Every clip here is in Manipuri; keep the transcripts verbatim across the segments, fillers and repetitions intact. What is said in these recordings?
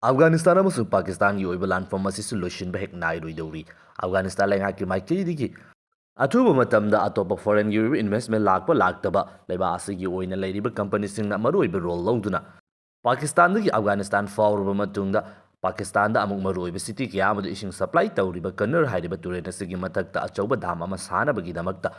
ꯑꯐꯒꯥꯅꯤꯁꯇꯥꯟ ꯑꯃꯁꯨꯡ ꯄꯥꯀꯤꯁꯇꯥꯟꯒꯤ ꯑꯣꯏꯕ ꯂꯥꯟꯐꯝ ꯑꯁꯤꯁꯨ ꯂꯣꯏꯁꯤꯟꯕ ꯍꯦꯛ ꯅꯥꯏꯔꯣꯏꯗꯧꯔꯤ꯫ ꯑꯐꯒꯥꯅꯤꯁꯇꯥꯟ ꯂꯩꯉꯥꯛꯀꯤ ꯃꯥꯏꯀꯩꯗꯒꯤ ꯑꯊꯨꯕ ꯃꯇꯝꯗ ꯑꯇꯣꯞꯄ ꯐꯣꯔꯦꯟꯒꯤ ꯑꯣꯏꯕ ꯏꯟꯚꯦꯁ꯭ꯠꯃꯦꯟꯠ ꯂꯥꯛꯄ ꯂꯥꯛꯇꯕ ꯂꯩꯕꯥꯛ ꯑꯁꯤꯒꯤ ꯑꯣꯏꯅ ꯂꯩꯔꯤꯕ ꯀꯝꯄꯅꯤꯁꯤꯡꯅ ꯃꯔꯨꯑꯣꯏꯕ ꯔꯣꯜ ꯂꯧꯗꯨꯅ ꯄꯥꯀꯤꯁꯇꯥꯟꯗꯒꯤ ꯑꯐꯒꯥꯅꯤꯁꯇꯥꯟ ꯐꯥꯎꯔꯕ ꯃꯇꯨꯡꯗ, ꯄꯥꯀꯤꯁꯇꯥꯟꯗ ꯑꯃꯨꯛ ꯃꯔꯨꯑꯣꯏꯕ ꯁꯤꯇꯤ ꯀꯌꯥ ꯑꯃꯗ ꯏꯁꯤꯡ ꯁꯄ꯭ꯂꯥꯏ ꯇꯧꯔꯤꯕ ꯀꯟꯅꯔ ꯍꯥꯏꯔꯤꯕ ꯇꯨꯔꯦꯜ ꯑꯁꯤꯒꯤ ꯃꯊꯛꯇ ꯑꯆꯧꯕ ꯗꯥꯝ ꯑꯃ ꯁꯥꯅꯕꯒꯤꯗꯃꯛꯇ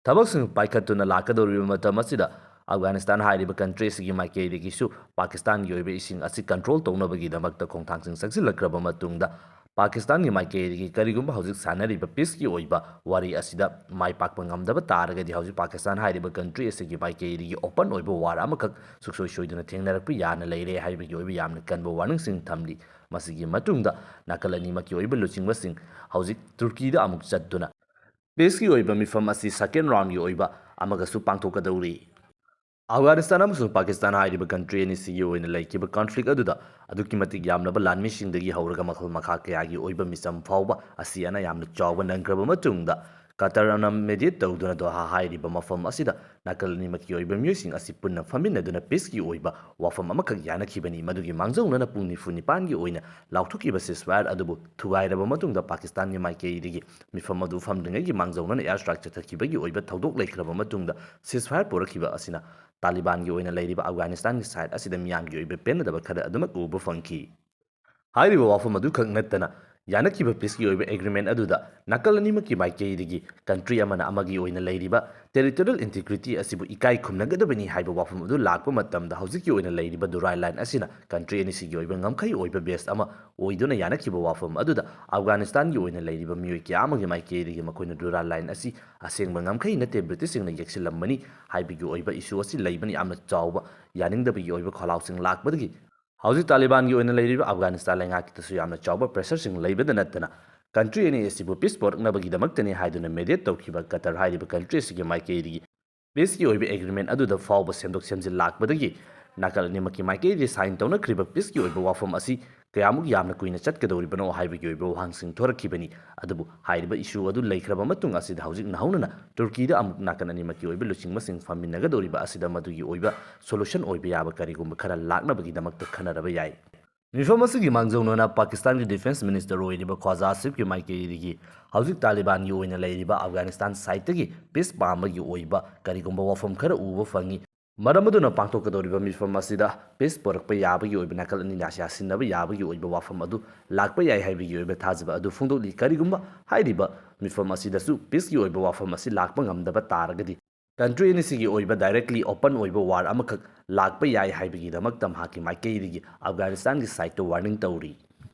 ꯊꯕꯛꯁꯤꯡ ꯄꯥꯏꯈꯠꯇꯨꯅ ꯂꯥꯛꯀꯗꯧꯔꯤꯕ ꯃꯇꯝ ꯑꯁꯤꯗ, ꯑꯐꯒꯥꯅꯤꯁꯇꯥꯟ ꯍꯥꯏꯔꯤꯕ ꯀꯟꯇ꯭ꯔꯤ ꯑꯁꯤꯒꯤ ꯃꯥꯏꯀꯩꯗꯒꯤꯁꯨ ꯄꯥꯀꯤꯁꯇꯥꯟꯒꯤ ꯑꯣꯏꯕ ꯏꯁꯤꯡ ꯑꯁꯤ ꯀꯟꯇ꯭ꯔꯣꯜ ꯇꯧꯅꯕꯒꯤꯗꯃꯛꯇ ꯈꯣꯡꯊꯥꯡꯁꯤꯡ ꯆꯪꯁꯤꯜꯂꯛꯈ꯭ꯔꯕ ꯃꯇꯨꯡꯗ, ꯄꯥꯀꯤꯁꯇꯥꯟꯒꯤ ꯃꯥꯏꯀꯩꯗꯒꯤ ꯀꯔꯤꯒꯨꯝꯕ ꯍꯧꯖꯤꯛ ꯁꯥꯟꯅꯔꯤꯕ ꯄꯤꯁꯀꯤ ꯑꯣꯏꯕ ꯋꯥꯔꯤ ꯑꯁꯤꯗ ꯃꯥꯏ ꯄꯥꯛꯄ ꯉꯝꯗꯕ ꯇꯥꯔꯒꯗꯤ, ꯍꯧꯖꯤꯛ ꯄꯥꯀꯤꯁꯇꯥꯟ ꯍꯥꯏꯔꯤꯕ ꯀꯟꯇ꯭ꯔꯤ ꯑꯁꯤꯒꯤ ꯃꯥꯏꯀꯩꯗꯒꯤ ꯑꯣꯄꯟ ꯑꯣꯏꯕ ꯋꯥꯔ ꯑꯃꯈꯛ ꯁꯨꯡꯁꯣꯏ ꯁꯣꯏꯗꯅ ꯊꯦꯡꯅꯔꯛꯄ ꯌꯥꯅ ꯂꯩꯔꯦ ꯍꯥꯏꯕꯒꯤ ꯑꯣꯏꯕ ꯌꯥꯝꯅ ꯀꯟꯕ ꯋꯥꯔꯅꯤꯡꯁꯤꯡ ꯊꯝꯂꯤ꯫ ꯃꯁꯤꯒꯤ ꯃꯇꯨꯡꯗ ꯅꯥꯀꯜ ꯑꯅꯤꯃꯛꯀꯤ ꯑꯣꯏꯕ ꯂꯨꯆꯤꯡꯕꯁꯤꯡ ꯍꯧꯖꯤꯛ ꯇꯨꯔꯀꯤꯗ ꯑꯃꯨꯛ ꯆꯠꯇꯨꯅ ꯄꯤꯁꯀꯤ ꯑꯣꯏꯕ ꯃꯤꯐꯝ ꯑꯁꯤ ꯁꯦꯀꯦꯟ ꯔꯥꯎꯟꯒꯤ ꯑꯣꯏꯕ ꯑꯃꯒꯁꯨ ꯄꯥꯡꯊꯣꯛꯀꯗꯧꯔꯤ꯫ ꯑꯐꯒꯥꯅꯤꯁꯇꯥꯟ ꯑꯃꯁꯨꯡ ꯄꯥꯀꯤꯁꯇꯥꯟ ꯍꯥꯏꯔꯤꯕ ꯀꯟꯇ꯭ꯔꯤ ꯑꯅꯤꯁꯤꯒꯤ ꯑꯣꯏꯅ ꯂꯩꯈꯤꯕ ꯀꯟꯐ꯭ꯂꯤꯛ ꯑꯗꯨꯗ ꯑꯗꯨꯛꯀꯤ ꯃꯇꯤꯛ ꯌꯥꯝꯂꯕ ꯂꯥꯟꯃꯤꯁꯤꯡꯗꯒꯤ ꯍꯧꯔꯒ ꯃꯈꯜ ꯃꯈꯥ ꯀꯌꯥꯒꯤ ꯑꯣꯏꯕ ꯃꯤꯆꯝ ꯐꯥꯎꯕ ꯑꯁꯤ ꯑꯅꯥ ꯌꯥꯝꯅ ꯆꯥꯎꯕ ꯅꯪꯈ꯭ꯔꯕ ꯃꯇꯨꯡꯗ, ꯀꯇꯔꯅ ꯃꯦꯗꯤꯌꯦꯠ ꯇꯧꯗꯨꯅ ꯗꯣꯍꯥ ꯍꯥꯏꯔꯤꯕ ꯃꯐꯝ ꯑꯁꯤꯗ ꯅꯥꯀꯜ ꯑꯅꯤꯃꯛꯀꯤ ꯑꯣꯏꯕ ꯃꯤꯑꯣꯏꯁꯤꯡ ꯑꯁꯤ ꯄꯨꯟꯅ ꯐꯝꯃꯤꯟꯅꯗꯨꯅ ꯄꯤꯁꯀꯤ ꯑꯣꯏꯕ ꯋꯥꯐꯝ ꯑꯃꯈꯛ ꯌꯥꯅꯈꯤꯕꯅꯤ꯫ ꯃꯗꯨꯒꯤ ꯃꯥꯡꯖꯧꯅꯅ ꯄꯨꯡ ꯅꯤꯐꯨ ꯅꯤꯄꯥꯟꯒꯤ ꯑꯣꯏꯅ ꯂꯥꯎꯊꯣꯛꯈꯤꯕ ꯁꯤꯁꯐꯥꯌꯔ ꯑꯗꯨꯕꯨ ꯊꯨꯒꯥꯏꯔꯕ ꯃꯇꯨꯡꯗ, ꯄꯥꯀꯤꯁꯇꯥꯟꯒꯤ ꯃꯥꯏꯀꯩꯗꯒꯤ ꯃꯤꯐꯝ ꯑꯗꯨ ꯐꯝꯗ꯭ꯔꯤꯉꯩꯒꯤ ꯃꯥꯡꯖꯧꯅꯅ ꯑꯦꯌꯔ ꯁ꯭ꯇ꯭ꯔꯥꯏꯛ ꯆꯠꯊꯈꯤꯕꯒꯤ ꯑꯣꯏꯕ ꯊꯧꯗꯣꯛ ꯂꯩꯈ꯭ꯔꯕ ꯃꯇꯨꯡꯗ, ꯁꯤꯁꯐꯥꯌꯔ ꯄꯨꯔꯛꯈꯤꯕ ꯑꯁꯤꯅ ꯇꯥꯂꯤꯕꯥꯟꯒꯤ ꯑꯣꯏꯅ ꯂꯩꯔꯤꯕ ꯑꯐꯒꯥꯅꯤꯁꯇꯥꯟꯒꯤ ꯁꯥꯏꯠ ꯑꯁꯤꯗ ꯃꯤꯌꯥꯝꯒꯤ ꯑꯣꯏꯕ ꯄꯦꯟꯅꯗꯕ ꯈꯔ ꯑꯗꯨꯃꯛ ꯎꯕ ꯐꯪꯈꯤ꯫ ꯍꯥꯏꯔꯤꯕ ꯋꯥꯐꯝ ꯑꯗꯨꯈꯛ ꯅꯠꯇꯅ, ꯌꯥꯅꯈꯤꯕ ꯄꯤꯁꯀꯤ ꯑꯣꯏꯕ ꯑꯦꯒ꯭ꯔꯤꯃꯦꯟꯠ ꯑꯗꯨꯗ ꯅꯥꯀꯜ ꯑꯅꯤꯃꯛꯀꯤ ꯃꯥꯏꯀꯩꯗꯒꯤ ꯀꯟꯇ꯭ꯔꯤ ꯑꯃꯅ ꯑꯃꯒꯤ ꯑꯣꯏꯅ ꯂꯩꯔꯤꯕ ꯇꯦꯔꯤꯇꯣꯔꯤꯌꯦꯜ ꯏꯟꯇꯤꯒ꯭ꯔꯤꯇꯤ ꯑꯁꯤꯕꯨ ꯏꯀꯥꯏ ꯈꯨꯝꯅꯒꯗꯕꯅꯤ ꯍꯥꯏꯕ ꯋꯥꯐꯝ ꯑꯗꯨ ꯂꯥꯛꯄ ꯃꯇꯝꯗ, ꯍꯧꯖꯤꯛꯀꯤ ꯑꯣꯏꯅ ꯂꯩꯔꯤꯕ ꯗꯨꯔꯥꯏ ꯂꯥꯏꯟ ꯑꯁꯤꯅ ꯀꯟꯇ꯭ꯔꯤ ꯑꯅꯤꯁꯤꯒꯤ ꯑꯣꯏꯕ ꯉꯝꯈꯩ ꯑꯣꯏꯕ ꯕꯦꯁ ꯑꯃ ꯑꯣꯏꯗꯨꯅ ꯌꯥꯅꯈꯤꯕ ꯋꯥꯐꯝ ꯑꯗꯨꯗ ꯑꯐꯒꯥꯅꯤꯁꯇꯥꯟꯒꯤ ꯑꯣꯏꯅ ꯂꯩꯔꯤꯕ ꯃꯤꯑꯣꯏ ꯀꯌꯥ ꯑꯃꯒꯤ ꯃꯥꯏꯀꯩꯗꯒꯤ ꯃꯈꯣꯏꯅ ꯗꯨꯔꯥꯏ ꯂꯥꯏꯟ ꯑꯁꯤ ꯑꯁꯦꯡꯕ ꯉꯝꯈꯩ ꯅꯠꯇꯦ, ꯕ꯭ꯔꯤꯇꯤꯁꯁꯤꯡꯅ ꯌꯦꯛꯁꯤꯜꯂꯝꯕꯅꯤ ꯍꯥꯏꯕꯒꯤ ꯑꯣꯏꯕ ꯏꯁꯨ ꯑꯁꯤ ꯂꯩꯕꯅ ꯌꯥꯝꯅ ꯆꯥꯎꯕ ꯌꯥꯅꯤꯡꯗꯕꯒꯤ ꯑꯣꯏꯕ ꯈꯣꯜꯂꯥꯎꯁꯤꯡ ꯂꯥꯛꯄꯗꯒꯤ, ꯍꯧꯖꯤꯛ ꯇꯥꯂꯤꯕꯥꯟꯒꯤ ꯑꯣꯏꯅ ꯂꯩꯔꯤꯕ ꯑꯐꯒꯥꯅꯤꯁꯇꯥꯟ ꯂꯩꯉꯥꯛꯀꯤꯗꯁꯨ ꯌꯥꯝꯅ ꯆꯥꯎꯕ ꯄ꯭ꯔꯦꯁꯔꯁꯤꯡ ꯂꯩꯕꯗ ꯅꯠꯇꯅ, ꯀꯟꯇ꯭ꯔꯤ ꯑꯅꯤ ꯑꯁꯤꯕꯨ ꯄꯤꯁ ꯄꯣꯔꯛꯅꯕꯒꯤꯗꯃꯛꯇꯅꯤ ꯍꯥꯏꯗꯨꯅ ꯃꯦꯗꯤꯌꯦꯠ ꯇꯧꯈꯤꯕ ꯀꯇꯔ ꯍꯥꯏꯔꯤꯕ ꯀꯟꯇ꯭ꯔꯤ ꯑꯁꯤꯒꯤ ꯃꯥꯏꯀꯩꯗꯒꯤ ꯄꯤꯁꯀꯤ ꯑꯣꯏꯕ ꯑꯦꯒ꯭ꯔꯤꯃꯦꯟ ꯑꯗꯨꯗ ꯐꯥꯎꯕ ꯁꯦꯝꯗꯣꯛ ꯁꯦꯝꯖꯤꯟ ꯂꯥꯛꯄꯗꯒꯤ, ꯅꯥꯀꯜ ꯑꯅꯤꯃꯛꯀꯤ ꯃꯥꯏꯀꯩꯗꯒꯤ ꯁꯥꯏꯟ ꯇꯧꯅꯈ꯭ꯔꯤꯕ ꯄꯤꯁꯀꯤ ꯑꯣꯏꯕ ꯋꯥꯐꯝ ꯑꯁꯤ ꯀꯌꯥꯃꯨꯛ ꯌꯥꯝꯅ ꯀꯨꯏꯅ ꯆꯠꯀꯗꯧꯔꯤꯕꯅꯣ ꯍꯥꯏꯕꯒꯤ ꯑꯣꯏꯕ ꯋꯥꯍꯪꯁꯤꯡ ꯊꯣꯔꯛꯈꯤꯕꯅꯤ꯫ ꯑꯗꯨꯕꯨ ꯍꯥꯏꯔꯤꯕ ꯏꯁꯨ ꯑꯗꯨ ꯂꯩꯈ꯭ꯔꯕ ꯃꯇꯨꯡ ꯑꯁꯤꯗ, ꯍꯧꯖꯤꯛ ꯅꯧꯍꯧꯅꯅ ꯇꯨꯔꯀꯤꯗ ꯑꯃꯨꯛ ꯅꯥꯀꯜ ꯑꯅꯤꯃꯛꯀꯤ ꯑꯣꯏꯕ ꯂꯨꯆꯤꯡꯕꯁꯤꯡ ꯐꯝꯃꯤꯟꯅꯒꯗꯧꯔꯤꯕ ꯑꯁꯤꯗ ꯃꯗꯨꯒꯤ ꯑꯣꯏꯕ ꯁꯣꯂꯨꯁꯟ ꯑꯣꯏꯕ ꯌꯥꯕ ꯀꯔꯤꯒꯨꯝꯕ ꯈꯔ ꯂꯥꯛꯅꯕꯒꯤꯗꯃꯛꯇ ꯈꯟꯅꯔꯕ ꯌꯥꯏ꯫ ꯃꯤꯐꯝ ꯑꯁꯤꯒꯤ ꯃꯥꯡꯖꯧꯅꯅ ꯄꯥꯀꯤꯁꯇꯥꯟꯒꯤ ꯗꯤꯐꯦꯟꯁ ꯃꯤꯅꯤꯁꯇꯔ ꯑꯣꯏꯔꯤꯕ ꯈ꯭ꯋꯥꯖꯥ ꯑꯁꯤꯐꯀꯤ ꯃꯥꯏꯀꯩꯗꯒꯤ ꯍꯧꯖꯤꯛ ꯇꯥꯂꯤꯕꯥꯟꯒꯤ ꯑꯣꯏꯅ ꯂꯩꯔꯤꯕ ꯑꯐꯒꯥꯅꯤꯁꯇꯥꯟ ꯁꯥꯏꯠꯇꯒꯤ ꯄꯤꯁ ꯄꯥꯝꯕꯒꯤ ꯑꯣꯏꯕ ꯀꯔꯤꯒꯨꯝꯕ ꯋꯥꯐꯝ ꯈꯔ ꯎꯕ ꯐꯪꯉꯤ꯫ ꯃꯔꯝ ꯑꯗꯨꯅ ꯄꯥꯡꯊꯣꯛꯀꯗꯧꯔꯤꯕ ꯃꯤꯐꯝ ꯑꯁꯤꯗ ꯄꯤꯁ ꯄꯨꯔꯛꯄ ꯌꯥꯕꯒꯤ ꯑꯣꯏꯕ, ꯅꯥꯀꯜ ꯑꯅꯤꯅ ꯌꯥꯁꯤꯟꯅꯕ ꯌꯥꯕꯒꯤ ꯑꯣꯏꯕ ꯋꯥꯐꯝ ꯑꯗꯨ ꯂꯥꯛꯄ ꯌꯥꯏ ꯍꯥꯏꯕꯒꯤ ꯑꯣꯏꯕ ꯊꯥꯖꯕ ꯑꯗꯨ ꯐꯣꯡꯗꯣꯛꯂꯤ꯫ ꯀꯔꯤꯒꯨꯝꯕ ꯍꯥꯏꯔꯤꯕ ꯃꯤꯐꯝ ꯑꯁꯤꯗꯁꯨ ꯄꯤꯁꯀꯤ ꯑꯣꯏꯕ ꯋꯥꯐꯝ ꯑꯁꯤ ꯂꯥꯛꯄ ꯉꯝꯗꯕ ꯇꯥꯔꯒꯗꯤ, ꯀꯟꯇ꯭ꯔꯤ ꯑꯅꯤꯁꯤꯒꯤ ꯑꯣꯏꯕ ꯗꯥꯏꯔꯦꯛꯂꯤ ꯑꯣꯄꯟ ꯑꯣꯏꯕ ꯋꯥꯔ ꯑꯃꯈꯛ ꯂꯥꯛꯄ ꯌꯥꯏ ꯍꯥꯏꯕꯒꯤꯗꯃꯛꯇ ꯃꯍꯥꯛꯀꯤ ꯃꯥꯏꯀꯩꯗꯒꯤ ꯑꯐꯒꯥꯅꯤꯁꯇꯥꯟꯒꯤ ꯁꯥꯏꯠꯇ ꯋꯥꯔꯅꯤꯡ ꯇꯧꯔꯤ꯫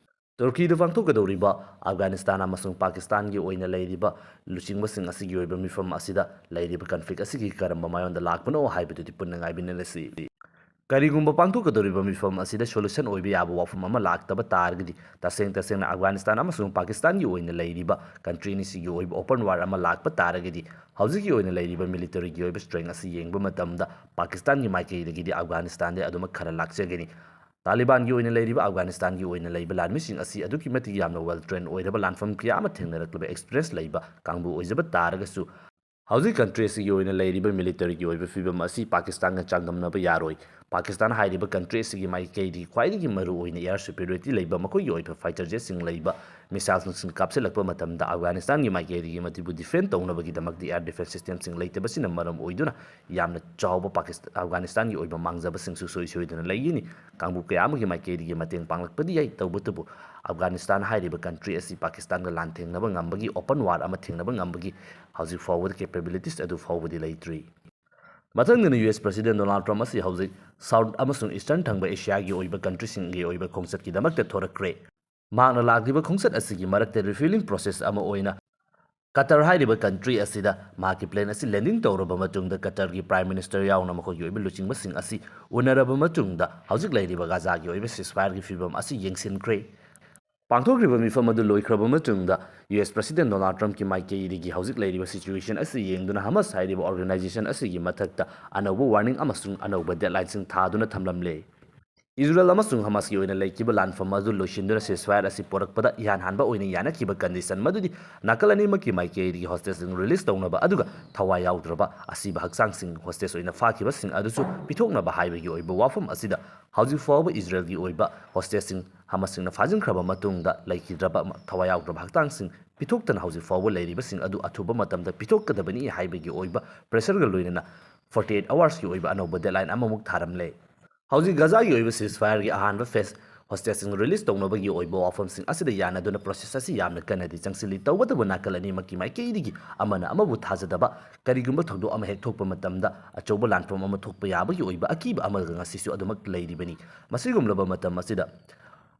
ꯇꯨꯔꯀꯤꯗ ꯄꯥꯡꯊꯣꯛꯀꯗꯧꯔꯤꯕ ꯑꯐꯒꯥꯅꯤꯁꯇꯥꯟ ꯑꯃꯁꯨꯡ ꯄꯥꯀꯤꯁꯇꯥꯟꯒꯤ ꯑꯣꯏꯅ ꯂꯩꯔꯤꯕ ꯂꯨꯆꯤꯡꯕꯁꯤꯡ ꯑꯁꯤꯒꯤ ꯑꯣꯏꯕ ꯃꯤꯐꯝ ꯑꯁꯤꯗ ꯂꯩꯔꯤꯕ ꯀꯟꯐ꯭ꯂꯤꯛ ꯑꯁꯤꯒꯤ ꯀꯔꯝꯕ ꯃꯥꯌꯣꯟꯗ ꯂꯥꯛꯄꯅꯣ ꯍꯥꯏꯕꯗꯨꯗꯤ ꯄꯨꯟꯅ ꯉꯥꯏꯃꯤꯟꯅꯔꯁꯤ꯫ ꯀꯔꯤꯒꯨꯝꯕ ꯄꯥꯡꯊꯣꯛꯀꯗꯧꯔꯤꯕ ꯃꯤꯐꯝ ꯑꯁꯤꯗ ꯁꯣꯂꯨꯁꯟ ꯑꯣꯏꯕ ꯌꯥꯕ ꯋꯥꯐꯝ ꯑꯃ ꯂꯥꯛꯇꯕ ꯇꯥꯔꯒꯗꯤ, ꯇꯁꯦꯡ ꯇꯁꯦꯡꯅ ꯑꯐꯒꯥꯅꯤꯁꯇꯥꯟ ꯑꯃꯁꯨꯡ ꯄꯥꯀꯤꯁꯇꯥꯟꯒꯤ ꯑꯣꯏꯅ ꯂꯩꯔꯤꯕ ꯀꯟꯇ꯭ꯔꯤ ꯑꯅꯤꯁꯤꯒꯤ ꯑꯣꯏꯕ ꯑꯣꯄꯟ ꯋꯥꯔ ꯑꯃ ꯂꯥꯛꯄ ꯇꯥꯔꯒꯗꯤ, ꯍꯧꯖꯤꯛꯀꯤ ꯑꯣꯏꯅ ꯂꯩꯔꯤꯕ ꯃꯤꯂꯤꯇꯔꯤꯒꯤ ꯑꯣꯏꯕ ꯁ꯭ꯇꯔꯦꯡ ꯑꯁꯤ ꯌꯦꯡꯕ ꯃꯇꯝꯗ ꯄꯥꯀꯤꯁꯇꯥꯟꯒꯤ ꯃꯥꯏꯀꯩꯗꯒꯤꯗꯤ ꯑꯐꯒꯥꯅꯤꯁꯇꯥꯟꯗ ꯑꯗꯨꯃꯛ ꯈꯔ ꯂꯥꯛꯆꯒꯅꯤ꯫ ꯇꯥꯂꯤꯕꯥꯟꯒꯤ ꯑꯣꯏꯅ ꯂꯩꯔꯤꯕ ꯑꯐꯒꯥꯅꯤꯁꯇꯥꯟꯒꯤ ꯑꯣꯏꯅ ꯂꯩꯕ ꯂꯥꯟꯃꯤꯁꯤꯡ ꯑꯁꯤ ꯑꯗꯨꯛꯀꯤ ꯃꯇꯤꯛ ꯌꯥꯝꯅ ꯋꯦꯜ ꯇ꯭ꯔꯦꯟ ꯑꯣꯏꯔꯕ, ꯂꯥꯟꯐꯝ ꯀꯌꯥ ꯑꯃ ꯊꯦꯡꯅꯔꯛꯂꯕ, ꯑꯦꯛꯁꯄꯤꯔꯤꯌꯦꯟꯁ ꯂꯩꯕ ꯀꯥꯡꯕꯨ ꯑꯣꯏꯖꯕ ꯇꯥꯔꯒꯁꯨ, ꯍꯧꯖꯤꯛ ꯀꯟꯇ꯭ꯔꯤ ꯑꯁꯤꯒꯤ ꯑꯣꯏꯅ ꯂꯩꯔꯤꯕ ꯃꯤꯂꯤꯇꯔꯤꯒꯤ ꯑꯣꯏꯕ ꯐꯤꯕꯝ ꯑꯁꯤ ꯄꯥꯀꯤꯁꯇꯥꯟꯒ ꯆꯥꯡꯗꯝꯅꯕ ꯌꯥꯔꯣꯏ꯫ ꯄꯥꯀꯤꯁꯇꯥꯟ ꯍꯥꯏꯔꯤꯕ ꯀꯟꯇ꯭ꯔꯤ ꯑꯁꯤꯒꯤ ꯃꯥꯏꯀꯩꯗꯒꯤ ꯈ꯭ꯋꯥꯏꯗꯒꯤ ꯃꯔꯨ ꯑꯣꯏꯅ ꯑꯦꯌꯔ ꯁꯨꯄꯤꯔꯤꯌꯣꯔꯤꯇꯤ ꯂꯩꯕ, ꯃꯈꯣꯏꯒꯤ ꯑꯣꯏꯕ ꯐꯥꯏꯇꯔ ꯖꯦꯠꯁꯤꯡ ꯂꯩꯕ, ꯃꯤꯁꯥꯏꯜꯁꯤꯡ ꯀꯥꯞꯁꯤꯜꯂꯛꯄ ꯃꯇꯝꯗ ꯑꯐꯒꯥꯅꯤꯁꯇꯥꯟꯒꯤ ꯃꯥꯏꯀꯩꯗꯒꯤ ꯃꯗꯨꯕꯨ ꯗꯤꯐꯦꯟ ꯇꯧꯅꯕꯒꯤꯗꯃꯛꯇ ꯑꯦꯌꯔ ꯗꯤꯐꯦꯟꯁ ꯁꯤꯁꯇꯦꯝꯁꯤꯡ ꯂꯩꯇꯕꯁꯤꯅ ꯃꯔꯝ ꯑꯣꯏꯗꯨꯅ ꯌꯥꯝꯅ ꯆꯥꯎꯕ ꯄꯥꯀꯤꯁ-, ꯑꯐꯒꯥꯅꯤꯁꯇꯥꯟꯒꯤ ꯑꯣꯏꯕ ꯃꯥꯡꯖꯕꯁꯤꯡꯁꯨ ꯁꯣꯏ ꯁꯣꯏꯗꯅ ꯂꯩꯒꯅꯤ꯫ ꯀꯥꯡꯕꯨ ꯀꯌꯥ ꯑꯃꯒꯤ ꯃꯥꯏꯀꯩꯗꯒꯤ ꯃꯇꯦꯡ ꯄꯥꯡꯂꯛꯄꯗꯤ ꯌꯥꯏ, ꯇꯧꯕꯇꯕꯨ ꯑꯐꯒꯥꯅꯤꯁꯇꯥꯟ ꯍꯥꯏꯔꯤꯕ ꯀꯟꯇ꯭ꯔꯤ ꯑꯁꯤ ꯄꯥꯀꯤꯁꯇꯥꯟꯒ ꯂꯥꯟꯊꯦꯡꯅꯕ ꯉꯝꯕꯒꯤ, ꯑꯣꯄꯟ ꯋꯥꯔ ꯑꯃ ꯊꯦꯡꯅꯕ ꯉꯝꯕꯒꯤ ꯍꯧꯖꯤꯛ ꯐꯥꯎꯕꯗ ꯀꯦꯄꯦꯕꯤꯂꯤꯇꯤꯁ ꯑꯗꯨ ꯐꯥꯎꯕꯗꯤ ꯂꯩꯇ꯭ꯔꯤ꯫ ꯃꯊꯪꯗꯅ ꯌꯨ ꯑꯦꯁ ꯄ꯭ꯔꯁꯤꯗꯦꯟ ꯗꯣꯅꯥꯜꯗ ꯇ꯭ꯔꯝꯞ ꯑꯁꯤ ꯍꯧꯖꯤꯛ ꯁꯥꯎꯠ ꯑꯃꯁꯨꯡ ꯏꯁꯇꯔꯟ ꯊꯪꯕ ꯑꯦꯁꯤꯌꯥꯒꯤ ꯑꯣꯏꯕ ꯀꯟꯇ꯭ꯔꯤꯁꯤꯡꯒꯤ ꯑꯣꯏꯕ ꯈꯣꯡꯆꯠꯀꯤꯗꯃꯛꯇ ꯊꯣꯔꯛꯈ꯭ꯔꯦ꯫ ꯃꯍꯥꯛꯅ ꯂꯥꯛꯂꯤꯕ ꯈꯣꯡꯆꯠ ꯑꯁꯤꯒꯤ ꯃꯔꯛꯇ ꯔꯤꯐ꯭ꯌꯨꯂꯤꯡ ꯄ꯭ꯔꯣꯁꯦꯁ ꯑꯃ ꯑꯣꯏꯅ ꯀꯇꯔ ꯍꯥꯏꯔꯤꯕ ꯀꯟꯇ꯭ꯔꯤ ꯑꯁꯤꯗ ꯃꯍꯥꯛꯀꯤ ꯄ꯭ꯂꯦꯟ ꯑꯁꯤ ꯂꯦꯟꯗꯤꯡ ꯇꯧꯔꯕ ꯃꯇꯨꯡꯗ, ꯀꯇꯔꯒꯤ ꯄ꯭ꯔꯥꯏꯝ ꯃꯤꯅꯤꯁꯇꯔ ꯌꯥꯎꯅ ꯃꯈꯣꯏꯒꯤ ꯑꯣꯏꯕ ꯂꯨꯆꯤꯡꯕꯁꯤꯡ ꯑꯁꯤ ꯎꯅꯔꯕ ꯃꯇꯨꯡꯗ, ꯍꯧꯖꯤꯛ ꯂꯩꯔꯤꯕ ꯒꯥꯖꯥꯒꯤ ꯑꯣꯏꯕ ꯁꯤꯁꯐꯥꯌꯔꯒꯤ ꯐꯤꯕꯝ ꯑꯁꯤ ꯌꯦꯡꯁꯤꯟꯈ꯭ꯔꯦ꯫ ꯄꯥꯡꯊꯣꯛꯈ꯭ꯔꯤꯕ ꯃꯤꯐꯝ ꯑꯗꯨ ꯂꯣꯏꯈ꯭ꯔꯕ ꯃꯇꯨꯡꯗ, ꯌꯨ ꯑꯦꯁ ꯄ꯭ꯔꯁꯤꯗꯦꯟ ꯗꯣꯅꯥꯜꯗ ꯇ꯭ꯔꯝꯞꯀꯤ ꯃꯥꯏꯀꯩꯗꯒꯤ ꯍꯧꯖꯤꯛ ꯂꯩꯔꯤꯕ ꯁꯤꯆꯨꯋꯦꯁꯟ ꯑꯁꯤ ꯌꯦꯡꯗꯨꯅ ꯍꯃꯁ ꯍꯥꯏꯔꯤꯕ ꯑꯣꯔꯒꯅꯥꯏꯖꯦꯁꯟ ꯑꯁꯤꯒꯤ ꯃꯊꯛꯇ ꯑꯅꯧꯕ ꯋꯥꯔꯅꯤꯡ ꯑꯃꯁꯨꯡ ꯑꯅꯧꯕ ꯗꯦꯗꯂꯥꯏꯟꯁꯤꯡ ꯊꯥꯗꯨꯅ ꯊꯝꯂꯝꯂꯦ꯫ ꯏꯖꯔꯦꯜ ꯑꯃꯁꯨꯡ ꯍꯃꯥꯁꯀꯤ ꯑꯣꯏꯅ ꯂꯩꯈꯤꯕ ꯂꯥꯟꯐꯝ ꯑꯗꯨ ꯂꯣꯏꯁꯤꯟꯗꯨꯅ ceasefire ꯑꯁꯤ ꯄꯣꯔꯛꯄꯗ ꯏꯍꯥꯟ ꯍꯥꯟꯕ ꯑꯣꯏꯅ ꯌꯥꯅꯈꯤꯕ condition ꯃꯗꯨꯗꯤ ꯅꯥꯀꯜ ꯑꯅꯤꯃꯛꯀꯤ ꯃꯥꯏꯀꯩꯗꯒꯤ hostageꯁꯤꯡ release ꯇꯧꯅꯕ ꯑꯗꯨꯒ ꯊꯋꯥꯏ ꯌꯥꯎꯗ꯭ꯔꯕ ꯑꯁꯤꯕ ꯍꯛꯆꯥꯡꯁꯤꯡ, hostage ꯑꯣꯏꯅ ꯐꯥꯈꯤꯕꯁꯤꯡ ꯑꯗꯨꯁꯨ ꯄꯤꯊꯣꯛꯅꯕ ꯍꯥꯏꯕꯒꯤ ꯑꯣꯏꯕ ꯋꯥꯐꯝ ꯑꯁꯤꯗ ꯍꯧꯖꯤꯛ ꯐꯥꯎꯕ ꯏꯖꯔꯦꯜꯒꯤ ꯑꯣꯏꯕ hostageꯁꯤꯡ ꯍꯃꯥꯁꯁꯤꯡꯅ ꯐꯥꯖꯤꯟꯈ꯭ꯔꯕ ꯃꯇꯨꯡꯗ ꯂꯩꯈꯤꯗ꯭ꯔꯕ ꯊꯋꯥꯏ ꯌꯥꯎꯗ꯭ꯔꯕ ꯍꯛꯆꯥꯡꯁꯤꯡ ꯄꯤꯊꯣꯛꯇꯅ ꯍꯧꯖꯤꯛ ꯐꯥꯎꯕ ꯂꯩꯔꯤꯕꯁꯤꯡ ꯑꯗꯨ ꯑꯊꯨꯕ ꯃꯇꯝꯗ ꯄꯤꯊꯣꯛꯀꯗꯕꯅꯤ ꯍꯥꯏꯕꯒꯤ ꯑꯣꯏꯕ pressureꯒ ꯂꯣꯏꯅꯅ forty eight hoursꯀꯤ ꯑꯣꯏꯕ ꯑꯅꯧꯕ deadline ꯑꯃꯃꯨꯛ ꯊꯥꯔꯝꯂꯦ꯫ ꯍꯧꯖꯤꯛ ꯒꯖꯥꯒꯤ ꯑꯣꯏꯕ ceasefireꯒꯤ ꯑꯍꯥꯟꯕ phase hostageꯁꯤꯡ release ꯇꯧꯅꯕꯒꯤ ꯑꯣꯏꯕ ꯋꯥꯐꯝꯁꯤꯡ ꯑꯁꯤꯗ ꯌꯥꯅꯗꯨꯅ process ꯑꯁꯤ ꯌꯥꯝꯅ ꯀꯟꯅꯗꯤ ꯆꯪꯁꯤꯜꯂꯤ꯫ ꯇꯧꯕꯇꯕꯨ ꯅꯥꯀꯜ ꯑꯅꯤꯃꯛꯀꯤ ꯃꯥꯏꯀꯩꯗꯒꯤ ꯑꯃꯅ ꯑꯃꯕꯨ ꯊꯥꯖꯗꯕ, ꯀꯔꯤꯒꯨꯝꯕ ꯊꯧꯗꯣꯛ ꯑꯃ ꯍꯦꯛ ꯊꯣꯛꯄ ꯃꯇꯝꯗ ꯑꯆꯧꯕ ꯂꯥꯟꯐꯝ ꯑꯃ ꯊꯣꯛꯄ ꯌꯥꯕꯒꯤ ꯑꯣꯏꯕ ꯑꯀꯤꯕ ꯑꯃꯒ ꯉꯁꯤꯁꯨ ꯑꯗꯨꯃꯛ ꯂꯩꯔꯤꯕꯅꯤ꯫ ꯃꯁꯤꯒꯨꯝꯂꯕ ꯃꯇꯝ ꯑꯁꯤꯗ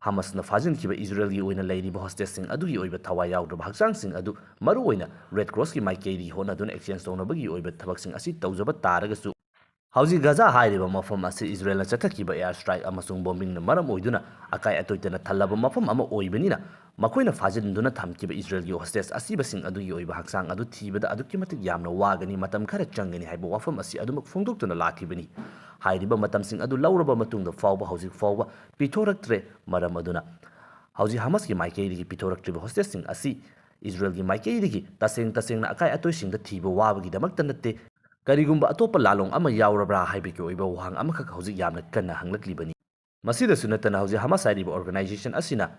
ꯍꯃꯥꯁꯅ ꯐꯥꯖꯤꯟꯈꯤꯕ ꯏꯖꯔꯦꯜꯒꯤ ꯑꯣꯏꯅ ꯂꯩꯔꯤꯕ hostageꯁꯤꯡ ꯑꯗꯨꯒꯤ ꯑꯣꯏꯕ ꯊꯋꯥꯏ ꯌꯥꯎꯗ꯭ꯔꯕ ꯍꯛꯆꯥꯡꯁꯤꯡ ꯑꯗꯨ ꯃꯔꯨꯑꯣꯏꯅ Red Crossꯀꯤ ꯃꯥꯏꯀꯩꯗꯒꯤ ꯍꯣꯠꯅꯗꯨꯅ exchange ꯇꯧꯅꯕꯒꯤ ꯑꯣꯏꯕ ꯊꯕꯛꯁꯤꯡ ꯑꯁꯤ ꯇꯧꯖꯕ ꯇꯥꯔꯒꯁꯨ, ꯍꯧꯖꯤꯛ ꯒꯖꯥ ꯍꯥꯏꯔꯤꯕ ꯃꯐꯝ ꯑꯁꯤ ꯏꯖꯔꯦꯜꯅ ꯆꯠꯊꯈꯤꯕ air strike ꯑꯃꯁꯨꯡ bombingꯅ ꯃꯔꯝ ꯑꯣꯏꯗꯨꯅ ꯑꯀꯥꯏ ꯑꯇꯣꯏꯇꯅ ꯊꯜꯂꯕ ꯃꯐꯝ ꯑꯃ ꯑꯣꯏꯕꯅꯤꯅ, ꯃꯈꯣꯏꯅ ꯐꯥꯖꯤꯟꯗꯨꯅ ꯊꯝꯈꯤꯕ ꯏꯖꯔꯦꯜꯒꯤ hostage ꯑꯁꯤꯕꯁꯤꯡ ꯑꯗꯨꯒꯤ ꯑꯣꯏꯕ ꯍꯛꯆꯥꯡ ꯑꯗꯨ ꯊꯤꯕꯗ ꯑꯗꯨꯛꯀꯤ ꯃꯇꯤꯛ ꯌꯥꯝꯅ ꯋꯥꯒꯅꯤ, ꯃꯇꯝ ꯈꯔ ꯆꯪꯒꯅꯤ ꯍꯥꯏꯕ ꯋꯥꯐꯝ ꯑꯁꯤ ꯑꯗꯨꯃꯛ ꯐꯣꯡꯗꯣꯛꯇꯨꯅ ꯂꯥꯛꯈꯤꯕꯅꯤ꯫ ꯍꯥꯏꯔꯤꯕ ꯃꯇꯝꯁꯤꯡ ꯑꯗꯨ ꯂꯧꯔꯕ ꯃꯇꯨꯡꯗ ꯐꯥꯎꯕ ꯍꯧꯖꯤꯛ ꯐꯥꯎꯕ ꯄꯤꯊꯣꯔꯛꯇ꯭ꯔꯦ꯫ ꯃꯔꯝ ꯑꯗꯨꯅ ꯍꯧꯖꯤꯛ ꯍꯃꯥꯁꯀꯤ ꯃꯥꯏꯀꯩꯗꯒꯤ ꯄꯤꯊꯣꯔꯛꯇ꯭ꯔꯤꯕ hostageꯁꯤꯡ ꯑꯁꯤ ꯏꯖꯔꯦꯜꯒꯤ ꯃꯥꯏꯀꯩꯗꯒꯤ ꯇꯁꯦꯡ ꯇꯁꯦꯡꯅ ꯑꯀꯥꯏ ꯑꯇꯣꯏꯁꯤꯡꯗ ꯊꯤꯕ ꯋꯥꯕꯒꯤꯗꯃꯛꯇ ꯅꯠꯇꯦ, ꯀꯔꯤꯒꯨꯝꯕ ꯑꯇꯣꯞꯄ ꯂꯥꯜꯂꯣꯡ ꯑꯃ ꯌꯥꯎꯔꯕ꯭ꯔꯥ ꯍꯥꯏꯕꯒꯤ ꯑꯣꯏꯕ ꯋꯥꯍꯪ ꯑꯃꯈꯛ ꯍꯧꯖꯤꯛ ꯌꯥꯝꯅ ꯀꯟꯅ ꯍꯪꯂꯛꯂꯤꯕꯅꯤ꯫ ꯃꯁꯤꯗꯁꯨ ꯅꯠꯇꯅ ꯍꯧꯖꯤꯛ ꯍꯃꯥꯁ ꯍꯥꯏꯔꯤꯕ organization ꯑꯁꯤꯅ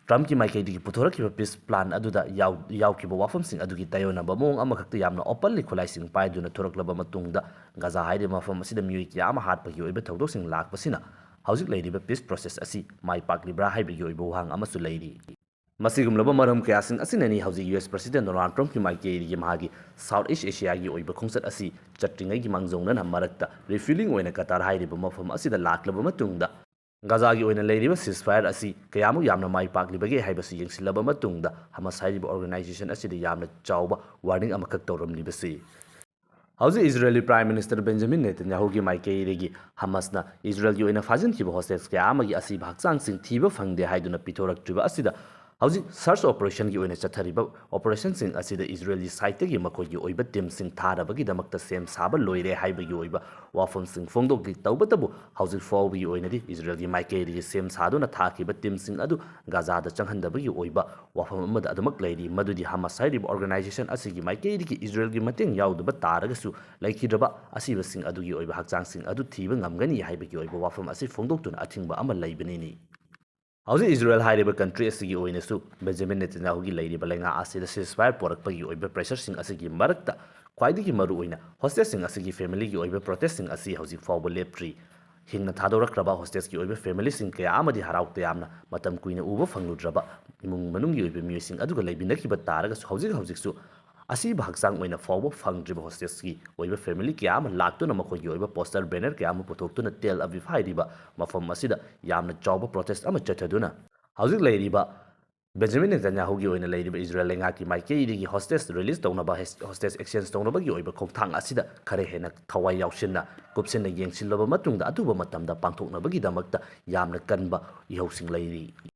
Trumpꯀꯤ ꯃꯥꯏꯀꯩꯗꯒꯤ ꯄꯨꯊꯣꯔꯛꯈꯤꯕ peace plan ꯑꯗꯨꯗ ꯌꯥꯎ-, ꯌꯥꯎꯈꯤꯕ ꯋꯥꯐꯝꯁꯤꯡ ꯑꯗꯨꯒꯤ ꯇꯥꯏꯑꯣꯟꯅꯕ ꯃꯑꯣꯡ ꯑꯃꯈꯛꯇ ꯌꯥꯝꯅ openly ꯈꯨꯠꯂꯥꯏꯁꯤꯡ ꯄꯥꯏꯗꯨꯅ ꯊꯣꯔꯛꯂꯕ ꯃꯇꯨꯡꯗ ꯒꯖꯥ ꯍꯥꯏꯔꯤꯕ ꯃꯐꯝ ꯑꯁꯤꯗ ꯃꯤꯑꯣꯏ ꯀꯌꯥ ꯑꯃ ꯍꯥꯠꯄꯒꯤ ꯑꯣꯏꯕ ꯊꯧꯗꯣꯛꯁꯤꯡ ꯂꯥꯛꯄꯁꯤꯅ ꯍꯧꯖꯤꯛ ꯂꯩꯔꯤꯕ peace process ꯑꯁꯤ ꯃꯥꯏ ꯄꯥꯛꯂꯤꯕ꯭ꯔꯥ ꯍꯥꯏꯕꯒꯤ ꯑꯣꯏꯕ ꯋꯥꯍꯪ ꯑꯃꯁꯨ ꯂꯩꯔꯤ꯫ ꯃꯁꯤꯒꯨꯝꯂꯕ ꯃꯔꯝ ꯀꯌꯥꯁꯤꯡ ꯑꯁꯤꯅꯅꯤ ꯍꯧꯖꯤꯛ US President Donald Trumpꯀꯤ ꯃꯥꯏꯀꯩꯗꯒꯤ ꯃꯍꯥꯛꯀꯤ South East Asiaꯒꯤ ꯑꯣꯏꯕ ꯈꯣꯡꯆꯠ ꯑꯁꯤ ꯆꯠꯇ꯭ꯔꯤꯉꯩꯒꯤ ꯃꯥꯡꯖꯧꯅꯅ ꯃꯔꯛꯇ refueling ꯑꯣꯏꯅ ꯀꯇꯥꯔ ꯍꯥꯏꯔꯤꯕ ꯃꯐꯝ ꯑꯁꯤꯗ ꯂꯥꯛꯂꯕ ꯃꯇꯨꯡꯗ ꯒꯖꯥꯒꯤ ꯑꯣꯏꯅ ꯂꯩꯔꯤꯕ ceasefire ꯑꯁꯤ ꯀꯌꯥꯃꯨꯛ ꯌꯥꯝꯅ ꯃꯥꯏ ꯄꯥꯛꯂꯤꯕꯒꯦ ꯍꯥꯏꯕꯁꯤ ꯌꯦꯡꯁꯤꯜꯂꯕ ꯃꯇꯨꯡꯗ ꯍꯃꯥꯁ ꯍꯥꯏꯔꯤꯕ organization ꯑꯁꯤꯗ ꯌꯥꯝꯅ ꯆꯥꯎꯕ warning ꯑꯃꯈꯛ ꯇꯧꯔꯝꯂꯤꯕꯁꯤ꯫ ꯍꯧꯖꯤꯛ ꯏꯖꯔꯦꯜꯒꯤ Prime Minister Benjamin Netanyahuꯒꯤ ꯃꯥꯏꯀꯩꯗꯒꯤ ꯍꯃꯥꯁꯅ ꯏꯖꯔꯦꯜꯒꯤ ꯑꯣꯏꯅ ꯐꯥꯖꯤꯟꯈꯤꯕ hostage ꯀꯌꯥ ꯑꯃꯒꯤ ꯑꯁꯤꯕ ꯍꯛꯆꯥꯡꯁꯤꯡ ꯊꯤꯕ ꯐꯪꯗꯦ ꯍꯥꯏꯗꯨꯅ ꯄꯤꯊꯣꯔꯛꯇ꯭ꯔꯤꯕ ꯑꯁꯤꯗ ꯍꯧꯖꯤꯛ search operationꯒꯤ ꯑꯣꯏꯅ ꯆꯠꯊꯔꯤꯕ operationꯁꯤꯡ ꯑꯁꯤꯗ ꯏꯖꯔꯦꯜꯒꯤ sideꯇꯒꯤ ꯃꯈꯣꯏꯒꯤ ꯑꯣꯏꯕ teamꯁꯤꯡ ꯊꯥꯔꯕꯒꯤꯗꯃꯛꯇ ꯁꯦꯝ ꯁꯥꯕ ꯂꯣꯏꯔꯦ ꯍꯥꯏꯕꯒꯤ ꯑꯣꯏꯕ ꯋꯥꯐꯝꯁꯤꯡ ꯐꯣꯡꯗꯣꯛꯂꯤ꯫ ꯇꯧꯕꯇꯕꯨ ꯍꯧꯖꯤꯛ ꯐꯥꯎꯕꯒꯤ ꯑꯣꯏꯅꯗꯤ ꯏꯖꯔꯦꯜꯒꯤ ꯃꯥꯏꯀꯩꯗꯒꯤ ꯁꯦꯝ ꯁꯥꯗꯨꯅ ꯊꯥꯈꯤꯕ teamꯁꯤꯡ ꯑꯗꯨ ꯒꯥꯖꯥꯗ ꯆꯪꯍꯟꯗꯕꯒꯤ ꯑꯣꯏꯕ ꯋꯥꯐꯝ ꯑꯃꯗ ꯑꯗꯨꯃꯛ ꯂꯩꯔꯤ, ꯃꯗꯨꯗꯤ ꯍꯃꯥꯁ ꯍꯥꯏꯔꯤꯕ organization ꯑꯁꯤꯒꯤ ꯃꯥꯏꯀꯩꯗꯒꯤ ꯏꯖꯔꯦꯜꯒꯤ ꯃꯇꯦꯡ ꯌꯥꯎꯗꯕ ꯇꯥꯔꯒꯁꯨ ꯂꯩꯈꯤꯗ꯭ꯔꯕ ꯑꯁꯤꯕꯁꯤꯡ ꯑꯗꯨꯒꯤ ꯑꯣꯏꯕ ꯍꯛꯆꯥꯡꯁꯤꯡ ꯑꯗꯨ ꯊꯤꯕ ꯉꯝꯒꯅꯤ ꯍꯥꯏꯕꯒꯤ ꯑꯣꯏꯕ ꯋꯥꯐꯝ ꯑꯁꯤ ꯐꯣꯡꯗꯣꯛꯇꯨꯅ ꯑꯊꯤꯡꯕ ꯑꯃ ꯂꯩꯕꯅꯤꯅꯤ꯫ ꯍꯧꯖꯤꯛ ꯏꯖꯔꯦꯜ ꯍꯥꯏꯔꯤꯕ country ꯑꯁꯤꯒꯤ ꯑꯣꯏꯅꯁꯨ ꯕꯦꯟꯖꯥꯃꯤꯟ ꯅꯦꯇꯟꯌꯥꯍꯨꯒꯤ ꯂꯩꯔꯤꯕ ꯂꯩꯉꯥꯛ ꯑꯁꯤꯗ ceasefire ꯄꯣꯔꯛꯄꯒꯤ ꯑꯣꯏꯕ pressureꯁꯤꯡ ꯑꯁꯤꯒꯤ ꯃꯔꯛꯇ ꯈ꯭ꯋꯥꯏꯗꯒꯤ ꯃꯔꯨꯑꯣꯏꯅ hostageꯁꯤꯡ ꯑꯁꯤꯒꯤ familyꯒꯤ ꯑꯣꯏꯕ protestꯁꯤꯡ ꯑꯁꯤ ꯍꯧꯖꯤꯛ ꯐꯥꯎꯕ ꯂꯦꯞꯇ꯭ꯔꯤ꯫ ꯍꯤꯡꯅ ꯊꯥꯗꯣꯔꯛꯈ꯭ꯔꯕ hostageꯀꯤ ꯑꯣꯏꯕ familyꯁꯤꯡ ꯀꯌꯥ ꯑꯃꯗꯤ ꯍꯔꯥꯎ ꯇꯌꯥꯝꯅ ꯃꯇꯝ ꯀꯨꯏꯅ ꯎꯕ ꯐꯪꯂꯨꯗ꯭ꯔꯕ ꯏꯃꯨꯡ ꯃꯅꯨꯡꯒꯤ ꯑꯣꯏꯕ ꯃꯤꯑꯣꯏꯁꯤꯡ ꯑꯗꯨꯒ ꯂꯩꯃꯤꯟꯅꯈꯤꯕ ꯇꯥꯔꯒꯁꯨ ꯍꯧꯖꯤꯛ ꯍꯧꯖꯤꯛꯁꯨ ꯑꯁꯤꯕ ꯍꯛꯆꯥꯡ ꯑꯣꯏꯅ ꯐꯥꯎꯕ ꯐꯪꯗ꯭ꯔꯤꯕ hostageꯀꯤ ꯑꯣꯏꯕ family ꯀꯌꯥ ꯑꯃ ꯂꯥꯛꯇꯨꯅ ꯃꯈꯣꯏꯒꯤ ꯑꯣꯏꯕ poster banner ꯀꯌꯥ ꯑꯃ ꯄꯨꯊꯣꯛꯇꯨꯅ ꯇꯦꯜ ꯑꯕꯤꯕ ꯍꯥꯏꯔꯤꯕ ꯃꯐꯝ ꯑꯁꯤꯗ ꯌꯥꯝꯅ ꯆꯥꯎꯕ protest ꯑꯃ ꯆꯠꯊꯗꯨꯅ ꯍꯧꯖꯤꯛ ꯂꯩꯔꯤꯕ ꯕꯦꯟꯖꯥꯃꯤꯟ ꯅꯦꯇꯟꯌꯥꯍꯨꯒꯤ ꯑꯣꯏꯅ ꯂꯩꯔꯤꯕ ꯏꯖꯔꯦꯜ ꯂꯩꯉꯥꯛꯀꯤ ꯃꯥꯏꯀꯩꯗꯒꯤ hostage release ꯇꯧꯅꯕ, hostage exchange ꯇꯧꯅꯕꯒꯤ ꯑꯣꯏꯕ ꯈꯣꯡꯊꯥꯡ ꯑꯁꯤꯗ ꯈꯔ ꯍꯦꯟꯅ ꯊꯋꯥꯏ ꯌꯥꯎꯁꯤꯟꯅ ꯀꯨꯞꯁꯤꯟꯅ ꯌꯦꯡꯁꯤꯜꯂꯕ ꯃꯇꯨꯡꯗ ꯑꯊꯨꯕ ꯃꯇꯝꯗ ꯄꯥꯡꯊꯣꯛꯅꯕꯒꯤꯗꯃꯛꯇ ꯌꯥꯝꯅ ꯀꯟꯕ ꯏꯍꯧꯁꯤꯡ ꯂꯩꯔꯤ꯫